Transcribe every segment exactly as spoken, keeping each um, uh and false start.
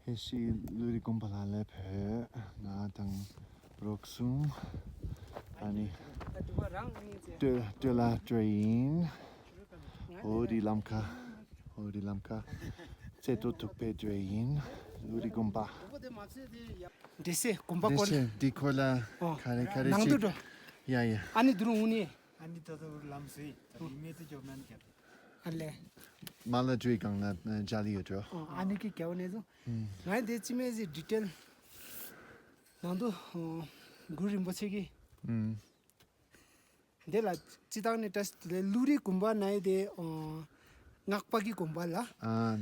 ཧེ་ཤི་ལུ་རི་དགོན་པ་ལ་སླེབས་ཕེ། ང་དང་རོགས་སུང་། ཨ་ནི་སྟོད་སྟོད་ལ་སྤྲོ་ཡིན། ཧོ་རི་ལམ་ཁ། ཧོ་རི་ལམ་ཁ། རྩེ་ཏོ་ཐུག་པའི་སྤྲོ་ཡིན། ལུ་རི་དགོན་པ། འདྲེ་སྲས་དགོན་པ་སྐོར། འདྲེ་སྲས་འདི་ཁོ་ལ་ཨོ། ཁ་རེ་ཁ་རེ་ནང་དུ་ཞིག་འགྲོ། ཡ་ཡ། ཨ་ནི་དུ་རུ་ངུ་ནི། ཨ་ནི་ད་ལྟ་ལམ་སེ་ད་མི་མེད་དུ་ཅོག་ནན་ཀྱ། ཨ་ལེ། མ་ལ་ཇུའི་གང་ན་ཇ་ལི་ཡོད་འགྲོ། ཨ་ནི་ཀི་ཀྱ་བ་ནེ་ཟུ། ང་དེ་ཅི་མེ་ཟི་ཌི་ཊེལ་ནང་དུ་གུ་རིན་པོ་ཆེ་གི། དེ་ལ་སྤྱི་བཏང་ནས་བཀྲ་ཤིས་བདེ་ལེགས། ལུ་རི་དགོན་པ་ནའི་དེ་སྔགས་པ་གི་དགོན་པ་ལ། ཨ་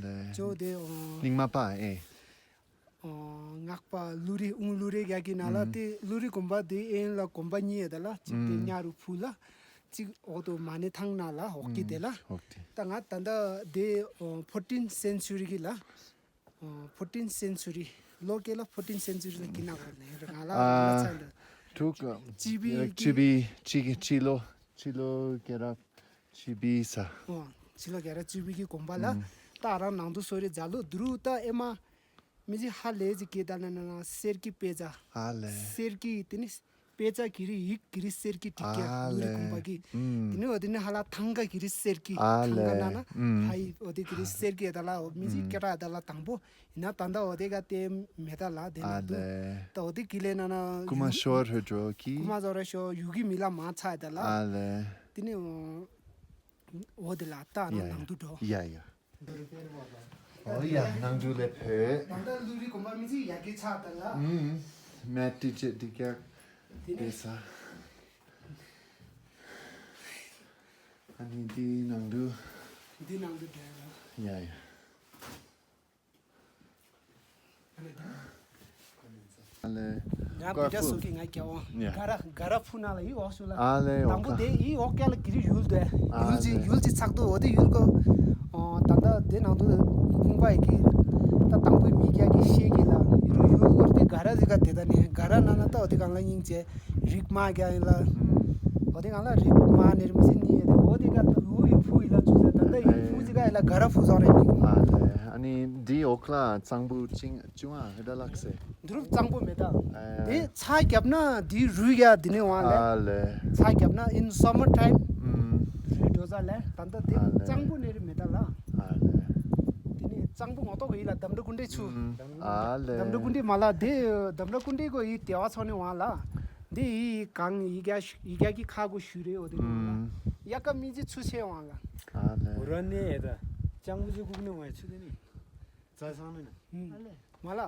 ལེ། ཅོ་དེ་རྙིང་མ་པ་ཨེ། སྔགས་པ་ལུ་རི་ཨུང་ལུ་རི་རྒྱ་གི་ནང་ལ་དེ་ལུ་རི་དགོན་པ་དེ་ཨེན་ལ་དགོན་པ་གཉིས་ཡོད་ད་ལ། གཅིག་དེ་ཉ་རུ་ཕུ་ལ། གཅིག་འོག་ཏུ་མ་ཎི་ཐང་ན་ལ་འོག་གི་དེ་ལ། ད་ང་ད་ལྟ་དེ་ཕོར་ཊིན་སེན་ཅུ་རི་གི་ལ། ཕོར་ཊིན་སེན་ཅུ་རི། ལོ་ཀེ་ལ་ཕོར་ཊིན་སེན་ཅུ་རི་ལ་གི་ན་གོ་ནས་ར་ང་ལ་ང་ཚང་འདྲ། ཐུག་ཅི་བི་ཅི་བི་ཅི་གི་ཅི་ལོ་ཅི་ལོ་ཀེ་ར་ཅི་བི་ས། ཨོ། ཅི་ལོ་ཀེ་ར་ཅི་བི་གི་དགོན་པ་ལ། ད་རང་ནང་དུ་སོ་རི་ཛ་ལོ་དུ་རུ་ད་ཨེ་མ། མི་ཅི་ཧ་ལས་ཅི་ཀེ་ད་ན་ན་ན་སེར་གི་དཔེ་ཆ། ཨ་ལེ། སེར་གི་དེ་ནི། དཔེ་ཆ་གི་རི་ཡིག་གི་རི་སེར་གི་བྲིས་ཀྱ། ཨ་ལུ་རི་ལེ། གུམ་པ་གི། ཨུམ། དེ་ནི་འོ་དེ་ནི་ཧ་ལ་ཐང་ག་གི་རི་སེར་གི། ཨ་ཐང་ག་ལེ། ན་ན། ཨུམ། ཧ་ཡི་འོ་དེ་གི་རི་སེར་གི་ཡ་ད་ལ་འོ་མི་ཅི་ཨུམ། སྐད་གྲགས་ཡ་ད་ལ་དང་པོ། ཡིན་ན་ད་ལྟ་འོ་དེ་ག་དེ་མེ་ད་ལ་དེ་ཨ་ན་དུ། ལེ། ད་འོ་དེ་གི་ལེ་ན་ན། ཀུ་མ་ཡུ་ཤོར་ཧེ་འགྲོ་གི། ཀུ་མ་ཟོ་ར་ཤོ་ཡུ་གི་མི་ལ་མ་ཚ་ཡ་ད་ལ། ཨ་ལེ། དེ་ནི་འོ་དེ་ལ་ད་ན་ཡ་ནང་དུ་འགྲོ། ཡ་ཡ། ཨོ་ཡ་ནང་དུ་ལེ་ཕེ། ད་ལྟ་ལུ་རི་གོམ་པ་མི་ཚེ་ཡ་གི་ཆགས་ད་ལ། ཨུམ། མེ་ཏི་ཅེ་ཏི་ཀྱག་དེ་ས། ཨ་ནི་འདི་ནང་དུ། འདི་ནང་དུ་བསྡད་ལ། ཡ་ཡ། ཨ་ལེ། ང་བི་ཏྲ་སུ་ཀི་ང་རྒྱལ་བ། ཡ། ག་ར་ག་ར་ཕུ་ན་ལ་ཡི་འོག་ཤུ་ལ། ཨ་ལེ། དང་པོ་དེ་ཡི་འོག་ཀྱ་ལ་གི་རི་ཡུལ་དེ། ཨ་ཡུལ་ཅི་ལེ། ཡུལ་ཅི་ཚག་ཏུ་འོ་དེ་ཡུལ་གོ། ཨོ་ད་ལྟ་དེ་ནང་དུ་ཁུང་པ་ཡི་གི། ད་དང་པོའི་མི་རྒྱ་གི་ཤེས་གི་ལ་ཡུལ་ཡུལ་གོ་དེ་ག་ར་ཟི་ག་དེ་ད་ནི་ག་ར་ན་ན་ད་འོ་དེ་གང་ལ་སྙིང་རྗེ། རིག་མ་རྒྱ་ཡིན་ལ། འོ་དེ་གང་ལ་རིག་མ་ནེར་མི་སི་ནི་ཡ་དེ་འོ་དེ་ག་ད་འུ་ཡི་ཕུ་ཡི་ལ་ཚུ་ད་ད་ཡི་ཕུ་ཅི་ག་ཡི་ལ་ག་ར་ཕུ་ཟོ་རེ་ནི། ཨ་ལེ། ཨ་ནི་འདི་འོག་ལ་གཙང་པོ་ཅིང་ཅུང་ཨ་ཧེ་ད་ལགས་སེ། འདི་རུ་གཙང་པོ་མེད་ད། ཨ། དེ་ཚ་རྒྱབ་ན་འདི་རུ་ཡ་འདི་ནི་ཝང་ལེ། ཨ་ལེ། ཚ་རྒྱབ་ན་in summer time། ཨུམ། རུ་འགྲོ་ས་ལེ། ད་ལྟ་དེ་ཨ་ལེ། གཙང་པོ་ནེ་རི་མེད་ད་ལ། ཨ་ལེ། དེ་ནི་གཙང་པོ་ངོ་ཏོག་ཡི་ལ་འདམ་འགྲོ་ཀུན་འདྲེ་ཆུ། ཨུམ། ཨ་ལེ། འདམ་འགྲོ་ཀུན་འདྲེ་མ་ལ་དེ་འདམ་འགྲོ་ཀུན་འདྲེ་གོ་ཡི་དེ་བ་ཚོ་ནི་ཝང་ལ། འདི་ཡི་གང་ཡི་ག་ཡི་ག་གི་ཁ་གོ་ཞུ་རེ་འོ་དེ་ནི་ཝང་ལ། ཨུམ། ཡ་ཀ་མི་ཅི་ཆུ་ཆེ་ཝང་ལ། ཨ་ལེ། འོ་ར་ནི་ཨེ་ད་གཙང་པོ་ཅི་ཀུག་ནི་ཝང་ཆུ་དེ་ནི། རྩྭ་ས་ནི་ན། ཨུམ། མ་ལ།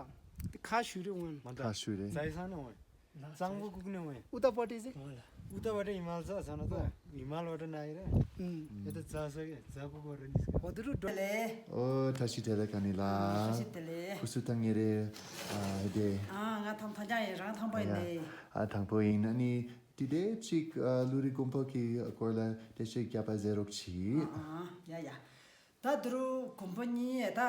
དེ་ཁ་ཞུ་རེ་ཝང་། མ་ད། ཁ་ཞུ་རེ། རྩྭ་ས་ནི་ཝང་། གཙང་པོ་ཀུག་ནི་ཝང་། ཨུ་ཏ་པ་ཏི་ཟེ། ཝང་ལ། ཨུ་ཏ་པ་ཏི་ཧི་མ་ལ་ས་ས་ན་ཏོ། ཧི་མ་ལ་བ་ཏི་ན་ཡི་ར། ཨུམ། ཨེ་ད་རྩྭ་ས་གི་རྩྭ་ཀུག་གོ་ར་ནི་སྐ། འོ་དུ་རུ་འགྲོ་ལེ། ཨོ་ཐ་ཤི་ཐེ་ལེ་ཀ་ནི་ལ། ཐ་ཤི་ཐེ་ལེ། ཁུ་སུ་ཐང་ངེ་རེ། ཨ་ཧེ་དེ། ཨ་ང་ཐང་ཐང་ཅང་ཡི་རང་ཐང་པོ་ཡིན་ལེ། ཨ་ཐང་པོ་ཡིན་ཨ་ནི་དེ་དེ་ཅིག་ཨ་ལུ་རི་གོམ་པ་གི་སྐོར་ལ་དེ་ཅིག་རྒྱབ་པ་ཟེར་རོགས་ཆི། ཨ་ཡ་ཡ། ད་དུ་རུ་གོམ་པ་གཉིས་ཡ་ད།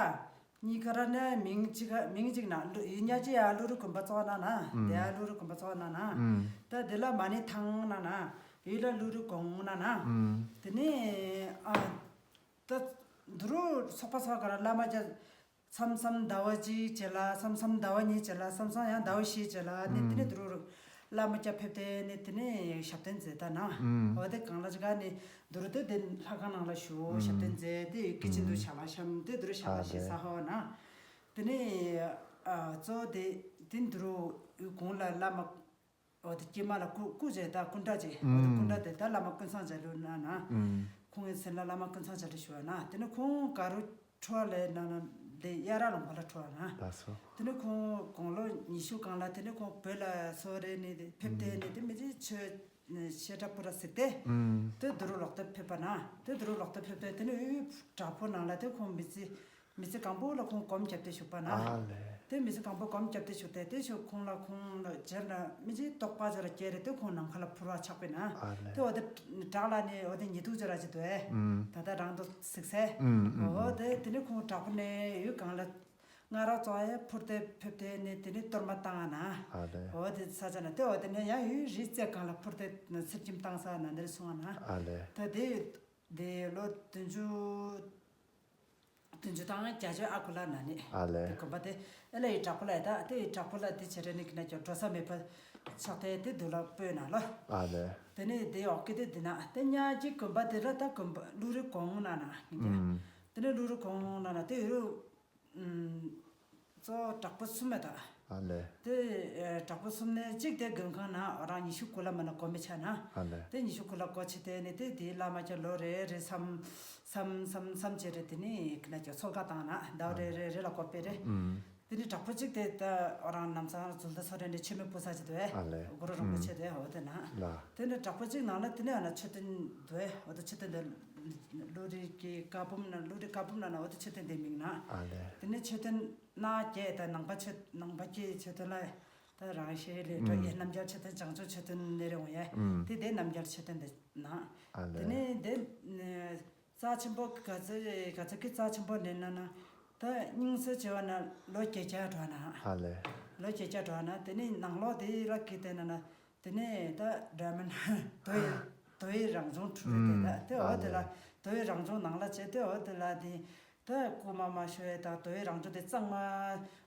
གཉིས་ཀ་ར་ནས་མིང་གཅིག་མིང་གཅིག་ན་ལུ་ཡིན་ཉག་ཅི་ཡ་ལུ་རུ་གོམ་པ་ཚོགས་ན་ན། ཨུམ། དེ་ཡ་ལུ་རུ་གོམ་པ་ཚོགས་ན་ན། ཨུམ། ད་དེ་ལ་མ་ཎི་ཐང་ན་ན། ཡུལ་ལ་ལུ་རུ་གོང་ན་ན། ཨུམ། དེ་ནས་ཨ། ད་དུ་རུ་ཚོགས་པ་ཚོགས་ཀ་ར་བླ་མ་ཅ། མཚམས་མཚམས་ཟླ་བ་གཅིག་བྱེད་ལ་མཚམས་མཚམས་ཟླ་བ་གཉིས་བྱེད་ལ་མཚམས་མཚམས་ཡང་ཟླ་བ་བཞི་བྱེད་ལ་ནི་དེ་ནས་ཨུམ། དུ་རུ་བླ་མ་ཅ་ཕེབས་ཏེ་ནི་དེ་ནས་ཞབས་བརྟན་མཛད་ད་ན། ཨུམ། འོ་དེ་གང་ལ་ཅི་ག་ནི། དུ་རུ་དེ་དེ་ལྷ་ཁང་ནང་ལ་ཞུ། ཨུམ། ཞབས་བརྟན་མཛད་དེ་ཀི་ཅིན་དུ་ཨུམ། བྱ་ལ་ཤམ་དེ་དུ་རུ་བྱ་ལ་ཨ་ཞེ་ལེ། ས་ཧོ་ན། དེ་ནས་ཨ་གཙོ་བོ་དེ་དེ་དུ་རུ་གོང་ལ་བླ་མ་འོ་དེ་སྐྱེས་མ་ལ་སྐུ་སྐུ་བྱས་ད་སྐུ་འདྲ་བྱས་འོ་དེ་སྐུ་འདྲ་ཨུམ། དེ་ད་བླ་མ་ཀུན་བཟང་འཇའ་ལུ་ན་ན། ཨུམ། ཁོང་གི་མཚན་ལ་བླ་མ་ཀུན་བཟང་འཇའ་ལུ་ཞུ་བ་ན་དེ་ནས་ཁོང་ག་རུ་འཁྲུངས་ལས་ན་ན་དེ་གཡའ་ར་ལུང་པ་ལ་འཁྲུངས་ན། ད་སོ། དེ་ནས་ཁོང་དགུང་ལོ་ཉི་ཤུ་སྒང་ལ་དེ་ནས་ཁོང་བོད་ལ་སོ་རེ་ནས་དེ་ཕེབས་ཏེ་ཨུམ། ནས་དེ་མི་ཚེ་ཆོས་བཤད་གྲྭ་པུ་ར་ཟིག་སྟེ། ཨུམ། དེ་དུ་རུ་ལོག་སྟེ་ཕེབས་པ་ན་དེ་དུ་རུ་ལོག་སྟེ་ཕེབས་ཏེ་དེ་ནས་ཨུ་བྲག་ཕུག་ནང་ལ་དེ་ཁོང་མི་ཚེ་མི་ཚེ་གང་པོ་ལ་ཁོང་སྒོམ་བརྒྱབ་སྟེ་བཞུགས་པ་ན། ཨ་ལེ། དེ་མི་ཚེ་གང་པོ་སྒོམ་བརྒྱབ་སྟེ་བཞུགས་ཏེ་དེ་ཞུ་ཁོང་ལ་ཁོང་ལ་རྗེས་ལ་མི་ཚེ་རྟོགས་པ་ཚོ་ལ་སྐྱེ་རེ་དེ་ཁོང་ནམ་མཁའ་ལ་འཕུར་བ་ཆགས་པས་ན། ཨ་ལེ། དེ་འོ་དེ་བྲག་ལ་ནས་འོ་དེ་ཉི་གདུགས་ཚོ་ར་ཅི་དོ་ཨེ། ཨུམ། ད་ལྟ་རང་དུ་གཟིགས་སེ། ཨུམ་ཨུམ། འོ་དེ་དེ་ནས་ཁོང་བྲག་ཕུག་ནས་ཡུལ་གང་ལ། ང་རང་ཚོ་ཡང་འཕུར་ཏེ་ཕེབས་ཏེ་ནས་དེ་ནས་གཏོར་མ་བཏང་ང་ན། ཨ་ལེ། འོ་དེ་ས་ཆ་ན་དེ་འོ་དེ་ནས་ཡང་ཡུལ་རི་རྩེ་གང་ལ་འཕུར་ཏེ་གསེར་སྐྱེམས་བཏང་ས་ན་འདིར་སོང་ང་ན། ཨ་ལེ། ད་དེ་དེ་ལོ་བདུན་ཅུ། བདུན་ཅུ་དང་བརྒྱད་ཅུ་ཨ་ཁུ་ལ་ན་ནི། ཨ་ལས། དེ་དགོན་པ་དེ་ཨེ་ལ་ཡི་བྲག་ཕུག་ལ་ཡི་ད་དེ་ཡི་བྲག་ཕུག་ལ་དེ་བྱེད་རེ་ནི་གི་ན་ཅོ་འགྲོ་ས་མེད་པ་ཆགས་ཏེ་དེ་དུ་ལ་སྤོས་ན་ལོ། ཨ་ལས། དེ་ནི་དེ་འོག་གི་དེ་དེ་ན་དེ་ཉག་གི་དགོན་པ་དེ་ལ་ད་དགོན་པ་ཀླུ་རི་གོང་ན་ན་ནི་ཀྱ། ཨུམ། དེ་ནི་ཀླུ་རི་གོང་ན་ན་དེ་ཡོད་རུ། ཨུམ། གཙོ་བོ་བྲག་ཕུག་གསུམ་མེད་ད། ཨ་ལས། དེ་ཨེ་བྲག་ཕུག་གསུམ་ནས་གཅིག་དེ་མགོན་ཁང་ན་ཨོ་རང་ཉི་ཤུ་དགུ་ལ་མ་ན་གོ་མི་ཆ་ན། ཨ་ལས། དེ་ཉི་ཤུ་དགུ་ལ་གོ་ཆེ་དེ་ནི་དེ་དེ་བླ་མ་ཀྱ་ལོ་རེ་རེ་བསམ་བསམ་བསམ་བསམ་བྱེད་རེ་དེ་ནི་གི་ན་ཀྱ་ཚོལ་ཁ་བཏང་ན་ཟླ་བ་རེ་རེ་རེ་ལ་གོ་པེ་རེ། ཨུམ། དེ་ནི་བྲག་ཕུག་གཅིག་དེ་ད་ཨོ་རང་ནམ་སང་རྫུལ་ད་སོ་རེ་ནི་ཆེ་མི་པུ་ས་ཅི་དེ་ཨ་ལས། གུ་རུ་རིན་པོ་ཆེ་དེ་འོ་དེ་ན། ལ། དེ་ནི་བྲག་ཕུག་གཅིག་ནང་ལ་དེ་ནི་ཨ་ན་མཆོད་རྟེན་དེ་འོ་དེ་མཆོད་རྟེན་དེ་ཀླུ་རི་གི་བཀའ་འབུམ་ན་ཀླུ་རི་བཀའ་འབུམ་ན་ན་འོ་དེ་མཆོད་རྟེན་དེ་མིང་ན། ཨ་ལས། དེ་ནི་མཆོད་རྟེན་ན་ཀྱེ་ད་ནང་པ་ཆོས་ནང་པ་ཀྱེ་མཆོད་རྟེན་ལ་ད་རང་ཤེས་ལས་འགྲོ་ཨེ་རྣམ་རྒྱལ་མཆོད་རྟེན་བྱང་ཆུབ་མཆོད་རྟེན་ནི་རེ་འོང་ཡ། དེ་དེ་རྣམ་རྒྱལ་མཆོད་རྟེན་དེ་ན། ཨ་ལས། དེ་ནི་དེ་རྩ་ཆེན་པོ་ག་ཚོད་ག་ཚོད་ཀྱི་རྩ་ཆེན་པོ་ནི་ན་ན་ད་སྙིང་སྲོལ་བྱེད་བ་ན་ལོ་བརྒྱད་བརྒྱ་འགྲོ་ན། ཨ་ལས། ལོ་བརྒྱད་བརྒྱ་འགྲོ་ན་དེ་ནི་ནང་ལོགས་དེ་ར་གི་དེ་ན་ན། དེ་ནས་ད་འདྲ་མིན་དོ་ཡི་དོ་ཡི་རང་བྱུང་འཁྲུལ་རེད་དེ་ད་དེ་འོ་དེ་ལ་དོ་ཡི་རང་བྱུང་ནང་ལ་བྱས་དེ་འོ་དེ་ལ་དེ་ད་རྐུ་མ་མ་ཤོར་ཡ་དང་དོ་ཡི་རང་བྱུང་དེ་གཙང་མ་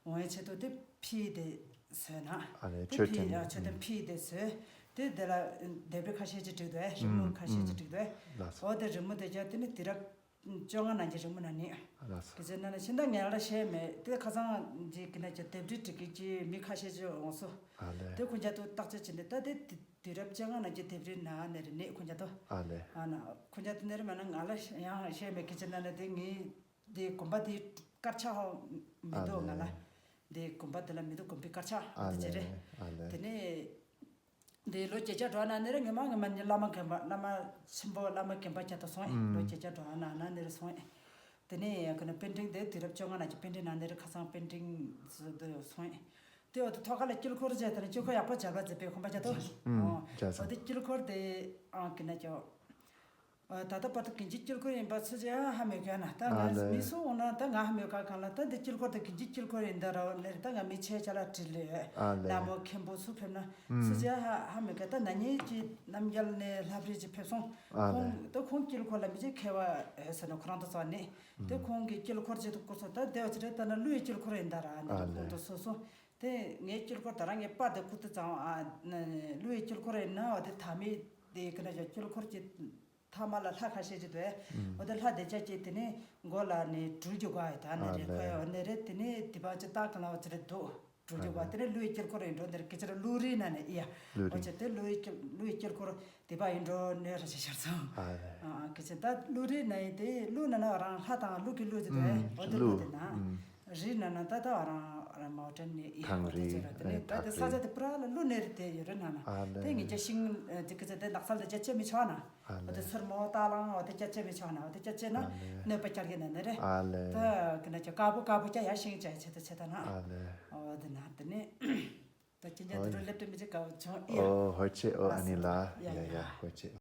འོང་ཡའི་ཆེད་དུ་དེ་ཕི་དེ་བཟོས་ན། ཨ་ནི་དེ་མཆོད་ཕི་རྟེན། ཡ་མཆོད་རྟེན་ཕི་དེ་བཟོས། དེ་དེ་ལ་ལྡེབས་རིས་ཁ་ཤས་ཅིག་བྲིས་འདུག་ཨེ་རི་མོ་ཁ་ཤས་ཅིག་བྲིས་འདུག་ཨེ། ལགས་སོ། འོ་དེ་རི་མོ་དེ་རྒྱ་དེ་ནི་དུས་རབས་བཅོ་ལྔ་ནང་གི་རི་མོ་ན་ནི། ལགས་སོ། གི་ཟེར་ན་ནི་ཤིན་ཏུ་ངལ་ལ་བཤད་མེད་དེ་ཁ་སང་འདི་གི་ན་ཅི་ལྡེབས་རིས་བྲིས་གི་ཅི་མི་ཁ་ཤས་ཅིག་འོང་སོ། ཨ་ལས། དེ་ཁོང་རྒྱ་དུ་བརྟག་དཔྱད་བྱས་ནས་ད་དེ་དུས་རབས་བཅོ་ལྔ་ནང་གི་ལྡེབས་རིས་ན་ནི་རེད་ནི་ཁོང་རྒྱ་དུ། ཨ་ལས། ཨ་ན་ཁོང་རྒྱ་དུ་ནི་རེད་མ་ན་ང་ལ་ཡང་བཤད་མེད་གི་ཅི་ན་ནི་དེ་ངའི་དེ་དགོན་པ་དེ་དཀར་ཆག་མི་འདུག་ང་ལ། ཨ་ལས། དེ་དགོན་པ་དེ་ལ་མི་འདུག་དགོན་པའི་དཀར་ཆག་ཨ་དེ་ཅི་རེད། ཨ་ལས། དེ་ནས། འདི་ལོ་བརྒྱད་བརྒྱ་འགྲོ་ན་ནི་རེ་ངེ་མ་ངེ་མ་ནི་བླ་མ་རྒན་པ་བླ་མ་ཆེན་པོ་བླ་མ་རྒན་པ་ཁྱད་དུ་སོང་ཨེ། ལོ་བརྒྱད་བརྒྱ་འགྲོ་ན་ན་ནི་རེ་སོང་ཨེ། དེ་ནས་ཡང་ཁོ་ན་པཎ་ཌི་དེ་དུས་རབས་བཅོ་ལྔ་ན་གྱི་པཎ་ཌི་ན་ནི་རེ་ཁ་སང་པཎ་ཌི་ཟུ་དུ་སོང་ཨེ། དེ་འོ་དེ་ཐོག་ཁ་ལ་དཀྱིལ་འཁོར་བྱས་དེ་ནི་དཀྱིལ་འཁོར་ཡག་པོ་བྱ་བ་མཛད་པའི་ཁོམ་པ་ཅག་ཏུ། ཨོ་དེ་དཀྱིལ་འཁོར་དེ་ཨང་གི་ན་ཅོ། ད་ལྟ་བར་དུ་གིན་ཅི་དཀྱིལ་འཁོར་ཡིན་པ་སུ་ཅི་ཧ་མི་གོ་ན་ད་ང་མི་སུ་འོང་ན་ད་ང་ཧ་མི་གོ་གང་ལ་ད་འདི་དཀྱིལ་འཁོར་དེ་གིན་ཅི་དཀྱིལ་འཁོར་ཡིན་ད་ར་ནས་ད་ང་མི་ཆེ་ཆ་ལ་དྲིས་ལེ། ལ་མོ་མཁན་པོ་སུ་ཕེབས་ན་སུ་ཅི་ཧ་ཧ་མི་གོ་ད་ན་ནིང་ཅི་རྣམ་རྒྱལ་ནས་ལྷ་རིས་ཅི་ཕེབས་སོང་། ཁོང་ད་ཁོང་དཀྱིལ་འཁོར་ལ་མི་ཅི་མཁས་པ་ཟེར་ན་ཁོ་རང་དུ་ཚོགས་ནས་དེ་ཁོང་གི་དཀྱིལ་འཁོར་ཅི་དུ་བསྐུར་སོང་ད་དེ་བ་ཅི་རེད་ད་ན་ཀླུ་ཡི་དཀྱིལ་འཁོར་ཡིན་ད་ར་ནས་ཁོང་དུ་སོ་སོ་དེ་ངའི་དཀྱིལ་འཁོར་ད་ར་ངའི་པར་དེ་ཁུ་ཏུ་ཙང་ཀླུ་ཡི་དཀྱིལ་འཁོར་ཡིན་ན་བ་དེ་ཐ་མི་དེ་གི་ན་ཡ་དཀྱིལ་འཁོར་གྱི་ཐ་མ་ལ་ལྷ་ཁ་ཤས་ཅིག་འདུག་ཨེ། འོ་དེ་ལྷ་དེ་ཅག་ཅིག་དེ་ནས་མགོ་ལ་ནི་སྦྲུལ་གྱི་སྒོ་ཡི་ད་ནི་རེད་ཁོ་ཡ་འོ་ནི་རེད་དེ་ནས་དེ་བ་ཅི་ཏག་གི་ལ་བ་ཅི་རེད་འདུག་སྦྲུལ་གྱི་སྒོ་དེ་ནས་ཀླུ་ཡི་དཀྱིལ་འཁོར་ཡིན་འགྲོ་ནི་རེད་སྐད་ཆ་ལ་ཀླུ་རི་ན་ནི་ཨི་ཡ། ཀླུ་རི། འོ་ཅི་དེ་ཀླུ་ཡི་དཀྱིལ་ཀླུ་ཡི་དཀྱིལ་འཁོར་དེ་བ་ཡིན་འགྲོ་ནི་ར་ཅི་ཤར་སོང་། ཨ་ཨ་སྐད་ཆ་ད་ཀླུ་རི་ན་ཡི་དེ་ཀླུ་ན་ན་རང་ལྷ་དང་ཀླུ་གི་ཀླུ་ཅིག་འདུག་ཨེ། འོ་དེ་ཀླུ་དེ་ན། རི་ན་ན་ད་ད་རང་རང་མའོ་ཏྲན་ནི་ཨི་ཧོ་ད་ཅོ་ར་དེ་ནི་ད་དེ་ས་ཆ་དེ་པུ་ར་ལ་ཀླུ་ནེ་རི་དེ་ཡོད་རེད་ན་ན། དེ་ངེད་ཅག་ཤིང་དེ་ཀི་ཚེ་དེ་ནགས་ཚལ་དེ་ཅག་ཅེ་མི་ཆོག་ན། འོ་དེ་སོར་མོ་ཏ་ལང་འོ་དེ་ཅག་ཅེ་མི་ཆོག་ན་འོ་དེ་ཅག་ཅེ་ན་གནོད་པ་བསྐྱལ་གི་ན་ནི་རེད། ད་ཀི་ན་ཅོ་དཀར་པོ་དཀར་པོ་ཅག་ཡ་ཤིང་ཅག་ཆེ་ད་ཆེ་ད་ན། འོ་དེ་ན་དེ་ནི། ད་ཁྱེད་ཅག་དེ་རུ་སླེབས་དུ་མི་ཅིག་དཀའ་བོ་བྱུང་ཨི། ཨོ་ཧོ་ཆེ་ཨོ་ཨ་ནི་ལ་ཡ་ཡ་ཧོ་ཆེ།